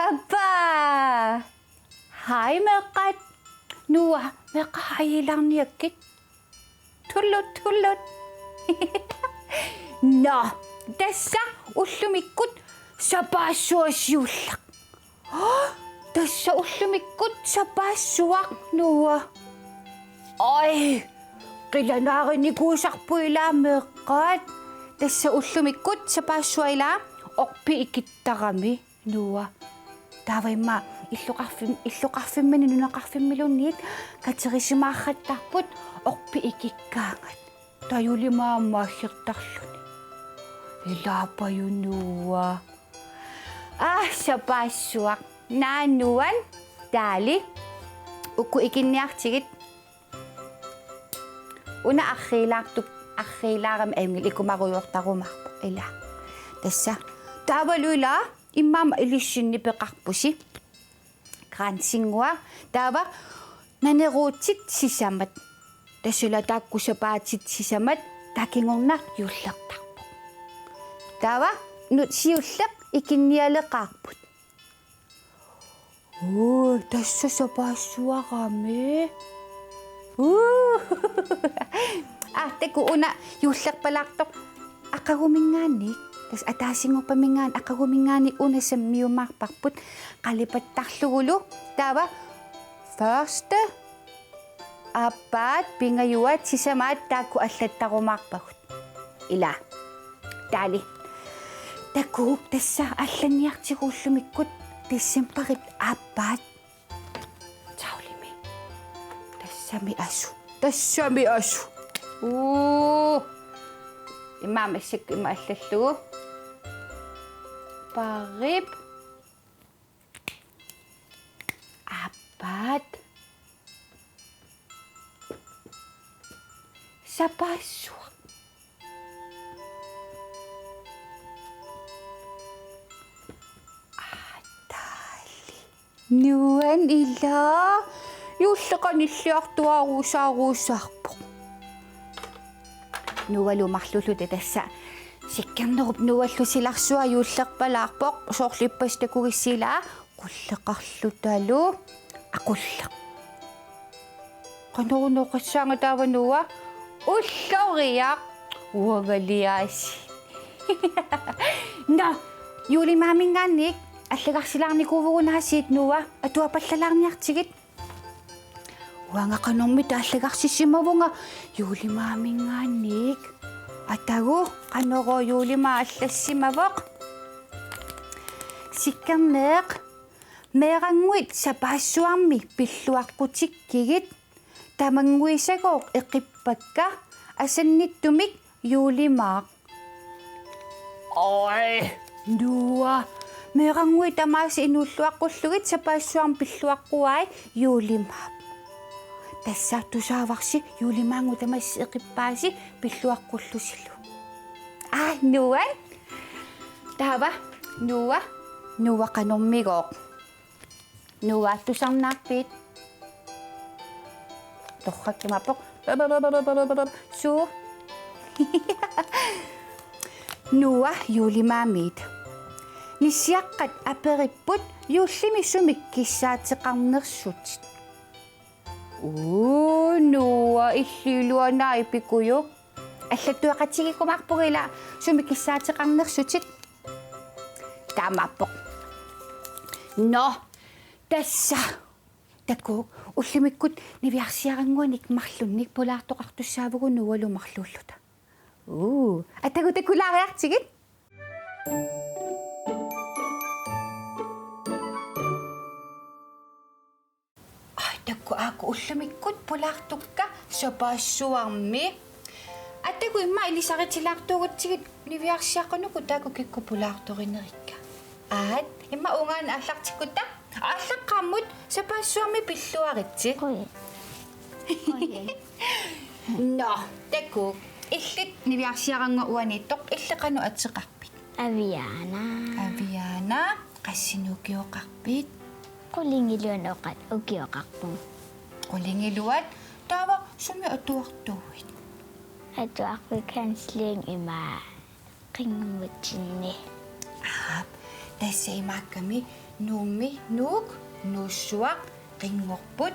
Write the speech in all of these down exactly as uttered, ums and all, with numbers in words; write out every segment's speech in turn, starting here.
Appa! Hej, meeqqat. Noah, meeqqat, hejilaarniakkit. Tullut, tullut. Nå, tassa ullumikkut sapaassuaq siulleq. Tassa ullumikkut sapaassuaq, Noah. Oj, qilanaarinikuusarput ilaa, meeqqat. Tassa ullumikkut sapaassuaq ilaa orpiit ikittarami, Noah. Taava immaqa illoqarfim-, illoqarfimminni nunaqarfimmiluunniit katerisimaarrattarput orpiit ikikkaangat. Taava juulimaaq aamma aallertarluni. Ilaapajuk, Noah. Aa, sapaassuaq. Naa, Noah, Dali. Uku ikinniartigit. Una arriilaartup, arriilaarami, ajunngilaq, ikumarujoortarumaarpoq ilaa. Tassa. Taavalu ilaa, immaqa ilissinni peqarpusi. Kransinnguaq. Taava naneruutit sisamat. Tassa ilaa taakku sapaatit sisamat, taava kingorna juullertarpoq. Taava nu-, siulleq ikinnialeqaarput. Uu, tassa sapaassuarami. Uu. Aa, takuuk una juullerpalaartoq aqaguminngaanniit. Tassa ataasinngorpaminngaanniit, aqaguminngaanniit una sammiumaarparput qalipattarlugulu. Taava første, aappaat, pingajuat, sisamaat taakku allattarumaarpagut. Ilaa. Dali. Takuuk, tassa allanniartigu ullumikkut decembarip aappaat. Taulimi. Tassami asu. Tassami asu. Uu. Immaqa massakkut immaqa allallugu. Barip. Aappaat. Sapaassuaq. Aatali. Noah, ilaa. Juulleq qanilliartuaarusaarusarpoq. Noahlu marluulluta tassa. Sikkernerup Noahlu silarsuaq juullerpalaarpoq, soorlu ippassaq takugissi ilaa, qulleqarlutalu, aa, qulleq. Qanoruna oqassaanga taava, Noah? Ulloriaq, uangaliaasiit. Nå, juulimaaminngaanniit allagarsilaarnikuuvugut aasiit, Noah, atuapallalaarniartigit. Uanga qanormita allagarsisimavunga juulimaaminngaanniit. Atagu, qanorooq juulimaaq allassimavoq. Sikkerneq, meerannguit sapaassuarmi pilluaqqutikkigit, tamannguisagooq eqippakka, asannittumik juulimaaq. Oj, Noah. Meerannguit tamaasa inuulluaqqullugit sapaassuarmi pilluaqquai juulimaap. Tassa tusaavarsi juulimaannguit tamassi eqippaasi pilluaqqullusilu. Aa, Noah. Taava, Noah. Noah qanormigooq? Noah, tusarnaarpit? Torrak imaappoq. Suu. Noah, juulimaamiit. Nissiaqqat aperipput juullimi sumik kissaateqarnersutit. Uu, Noah, illit iluanaappit, pikkujuk. Allattueqatigiikkumaarpugut ilaa sumik kissaateqarnersutit. Taamaappoq. Nå, tassa. Takuuk, ullumikkut niviarsiarannguanik marlunnik pulaartoqartussaavugut Noahlu marluulluta. Uu, atagu takulaariartigit. Ai, takuuk, aajuku ullumikkut pulaartukka sapaassuarmi. Atagu immaqa ilisaritilaartuugutsigit niviarsiaqqat, uku taakku kikkut pulaartorinerikka. Aat, immaqa uunga aallartikkutta. Aallaqqaammut sapaassuarmi pilluaritsi. Oj. Nå, takuuk. Illit niviarsiarannguaq uaniittoq, illit qanoq ateqarpit? Aviaana. Aviaana, qassinik ukioqarpit? Qulingiluanut oqa-, ukioqarpunga. Qulingiluat, taava sumi atuartuuit? Atuarfik Hans Lyng ima Qinngutsinni. Aap, tassa imaakkami Nuummi Nuuk, Nuussuaq, Qinngorput.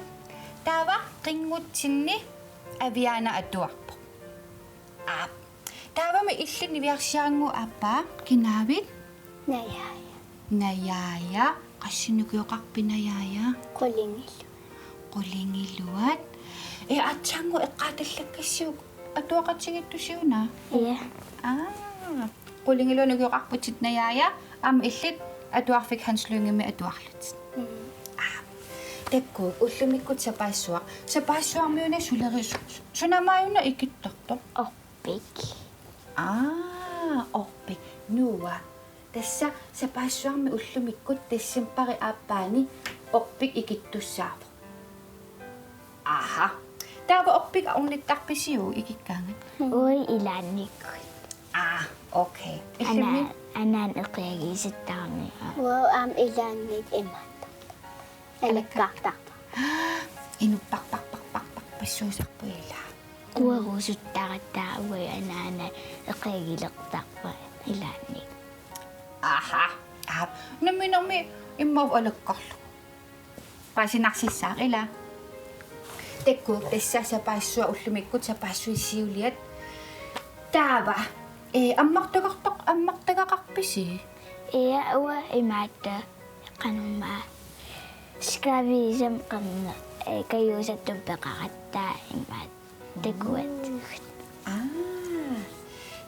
Taava Qinngutsinni Aviaana atuarpoq. Aap. Taavami illit niviarsiarannguup aappaa, kinaavit? Najaaja. Najaaja. Qassinik ukioqarpit Najaaja? Qulingiluat. Qulingiluat. Ee, aatsaannguaq eqqaallakkassi atuaqatigiittusi una? Ja. Aa. Qulingiluanut ukioqarputit Najaaja, aamma illit Atuarfik Hans Lyngimik atuarlutit. Mm. Aa. Takuuk, ullumikkut sapaassuaq. Sapaassuarmi una suleri-, su-, su-, sunamaajuna ikittartoq? Orpik. Aa, Orpik. Noah. Tassa sapaassuarmi ullumikkut decembarip aappaani Orpik ikittussaavoq. Aha. Taava Orpik ornittarpisiuk ikikkaangat? Uagut ilaannikkut. Aa, okay. Illimmi? Ana-, anaana eqiagiisittarami. Uagut aamma ilaanniit imaattoq. Alakkaartarpoq. Inupparparparparparpassuusarpoq ilaa. Uagut suttaratta uagut anaana eqiagilertarpoq ilaanni. Aha. Aap. Namminermi immaqa alakkarlugu. Paasinarsissaaq ilaa. Takuuk, tassa sapaassuaq ullumikkut sapaassuit siuliat. Taava, ee, ammartagartoq-, ammartagaqarpisi? Ja, uanga imaattoq qanormaa. Skaviisam qerneq, ee, kajuusattumik peqaratta imaattoq. Takuat. Aa.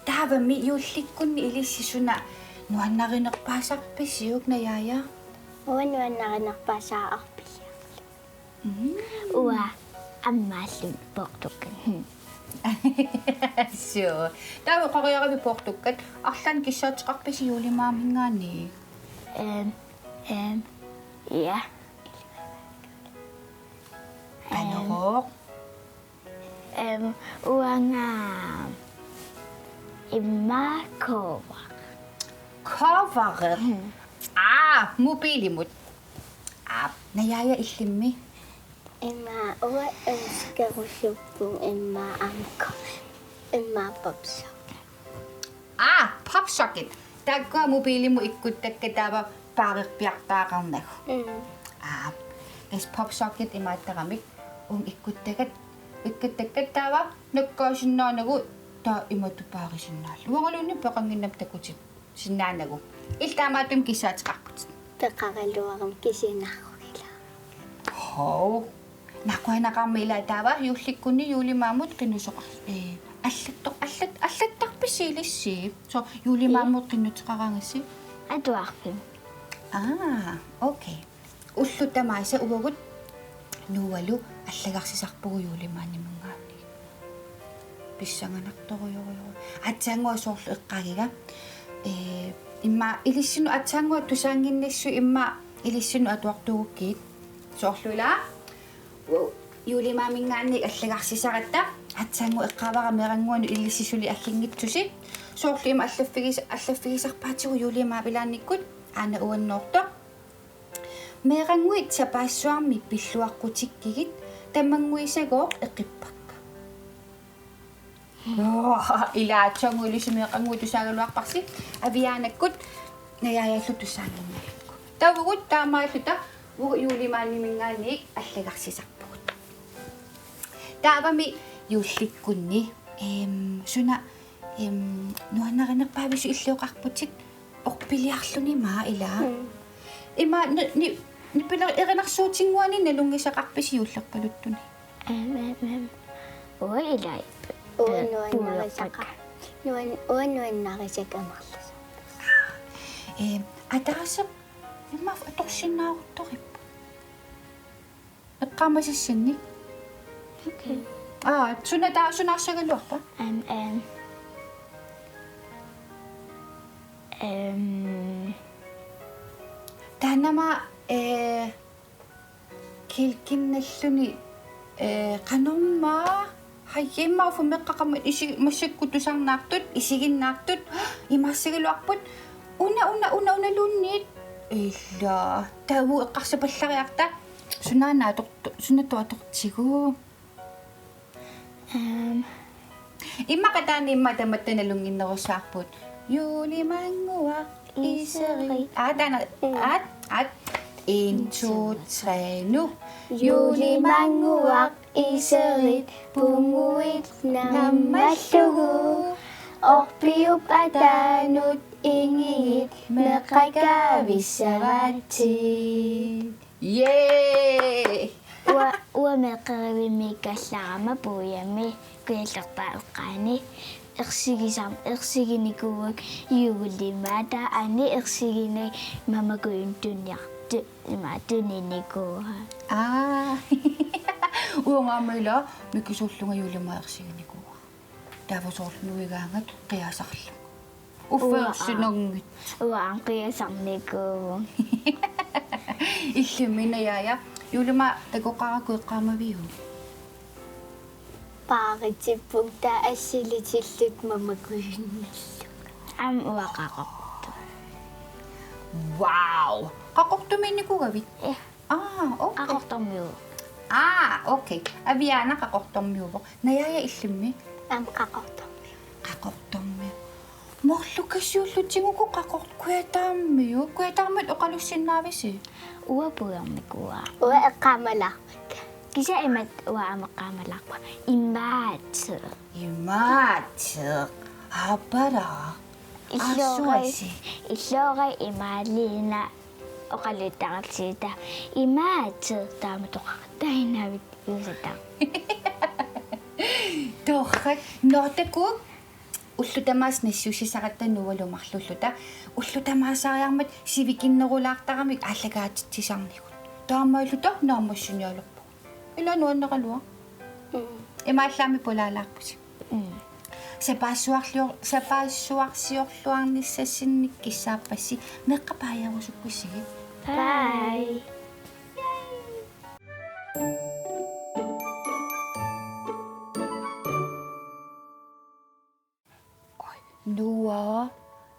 Taavami juullikkunni ilissi suna nuannarinerpaasarpisiuk, Najaaja? Uanga nuannarinerpaasara orpiliarlunga. Mm. Uanga ammaallunga poortukkat. Suu. Taava oqariaravit poortukkat, arlaannik kissaateqarpisi juulimaaminngaanniit? Ehm, ehm, ja. Qanorooq? Em, uanga immaqa cover. Cover? Hmm. Aa, mobilimut. Aa, Najaaja, illimmi? Immaqa uanga ønskerusuppunga immaqa aamma co-, immaqa popsocket. Aa, popsocket. Taakkua mobilimut ikkuttakkat taava paarerpiartagaqarnagu. Mm. Aa, tassa popsocket imaattaramik uunga ikkuttakat, ikkuttakkat taava nakkaasinnaanagu taava imatut paarisinnaallugu. Uangaluunniit peqannginnama takutissinnaaneruvoq. Illit taamaattumik kissaateqarputit. Peqaraluarama kisianni naarugilaa. Hov. Naquanaqarmi ilaa taava juullikkunni juulimaamut qinnuteqar-, ee, allattor-, allat-, allattarpisi ilissi? Soorlu juulimaamut qinnuteqaraangassi? Atuarfimmi. Aa, okay. Ullut tamaasa uagut Noahlu allagarsisarpugut juulimaaniminngaanniit. Pissanganartorujorujoru. Aatsaannguaq soorlu eqqaagiga. Ee, immaqa ilissinnut aatsaannguaq tusaannginnassui immaqa ilissinnut atuartuugukkit. Soorlu ilaa. Wow. Juulimaaminngaanniit allagarsisaratta. Aatsaannguaq eqqaavara meerannguanut ilissi suli agginngitsusi. Soorlu ima allaffigis-, allaffigisarpaatigut juulimaap ilaannikkut aana uannoortoq. Meerannguit sapaassuarmi pilluaqqutikkigit tamannguisagooq eqippakka. Ilaa aatsaannguaq ilissi meerannguit tusaagaluarparsi Aviaanakkut Najaajallu tusaannginnakku. Taava uagut taamaalluta uagut juulimaaniminngaanniit allagarsisarpugut. Taavami juullikkunni, em, suna, em, nuannarinerpaavissi illit oqarputit orpiliarluni maa ilaa. Mm. Ima ni-, ni-, nipiler-, erinarsuutinnguanik nalunngisaqarpisi juullerpaluttuni? Em, em, em. Uanga ilaa. Uanga nuannarisaqar-, nuan-, uanga nuannarisakka amerlasoorpoq. Em, ataaseq immaqa atorsinnaaruttorippoq. Eqqaamasassinnik. Okay. Aa, suna taa-, suna arsaagaluarpa? Em, em. Em. Taannama, ee, Kilkinnalluni Ee, qanormaa? Hajjimma uffa meqqaqama isi-, massakkut tusarnaartut, isiginnaartut, imaassagaluarput, una, una, una, unaluunniit. Ila, taava eqqarsapallariarta, sunaana atortu-, sunaana atortigu. Ehm. Immaqa taanna immaqa tamatta nalunnginnerussavarput. Juulimannguaq iserit. Iserit. Aa, taanna, mm. Aat, aat. En, to, tre, nu. Juulimannguaq iserit, punguit nammallugu. Orpiup ataanut ingigit meqqakavissaraatsit. Yay! Uanga, uanga meeqqerivimmik kallarama puiami kujallerpaap eqqaani ersigisam-, ersiginikuuakka juulimaata, aani ersigineq mamakujunnik tuniartut, ima tuninikuuakka. Aa. Uanga aamma ila mikisuullunga juulimaat ersiginikuuara. Taava soorlu nuigaangat qiasarlunga. Uffa. Uanga. Ersinanngitsoq. Uanga qiasarnikuuvunga. Illimmi Najaaja, juulimaaq takoqarakku eqqaamaviuk? Paaritsippunga, taava assilitilluta mamakujunnillunga. Aamma uanga Qaqortumi. Wow! Qaqortumiinnikuugavit? Ja. Aa, okay. Qaqortormiuuvoq. Aa, okay. Aviaana Qaqortormiuuvoq. Najaaja, illimmi? Aamma Qaqortormiuuvoq. Qaqortormiuuvoq. Marluk, kasiullutigukku Qaqort-, Kujataamiut. Kujataamiut oqalussinnaavisi? Uanga puiornikuuara. Uanga eqqaamalaarpara. Kisianni imatut uanga aamma eqqaamalaarpara. Imaateq. Imaateq. Aapparaa. Illoqarfik. Asuasi. Illoqarfik Imaaliina oqaluttarluta. Imaateq, taama toqaqattaannaavik iusata. Torrak. Nå, takuuk. Ullut tamaasa nassuiassaratta Noahlu marluulluta. Ullut tamaasariarmata sivikinnerulaartaramik aallakaatitsisarnigut. Taamaalluta naammassinialerpugut. Ila nuanneraluaq. Mm. Imaallaammi pulaalaarpusi. Mm. Sapaassuarlior-, sapaassuarsiorluarnissassinnik kissaappassi, meeqqat baajerusukkussigit. Bye. Noah,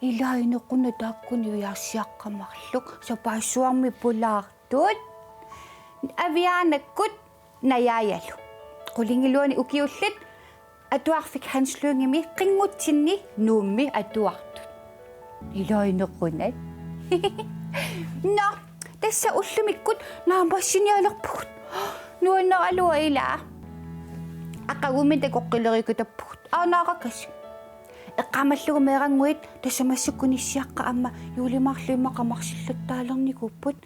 ila inequnaq taakkuniarsiaqqat marluk, sapaassuarmi pulaartut. Aviaanakkut Najaajalu. Qulingiluanik ukiullit Atuarfik Hans Lyngemi qinngutsinni Nuummi atuartut. Ila inequnaq. Nå, tassa ullumikkut naammassinialerpugut. Nuanneraluaq ila. Aqagummi takoqqileriikatappugut. Aanarakasi. Eqqaamallugu meerannguit, tassa massakkut nissiaqqat aamma juulimaarlu immaqa marsillattaalernikuupput.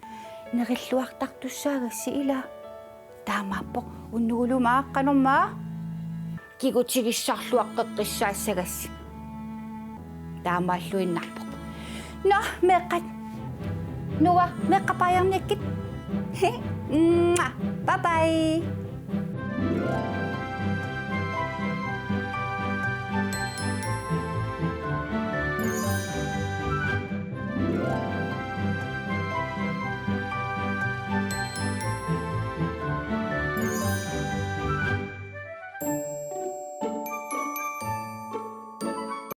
Nerilluartartussaagassi ila. Taamaappoq, unnugulumaaq qanormaa kigutigissarluaqqeqqissaassagassi. Taamaalluinnarpoq. Nå, meeqqat. Noah, meeqqat baajerniakkit. Mwah. Bye bye.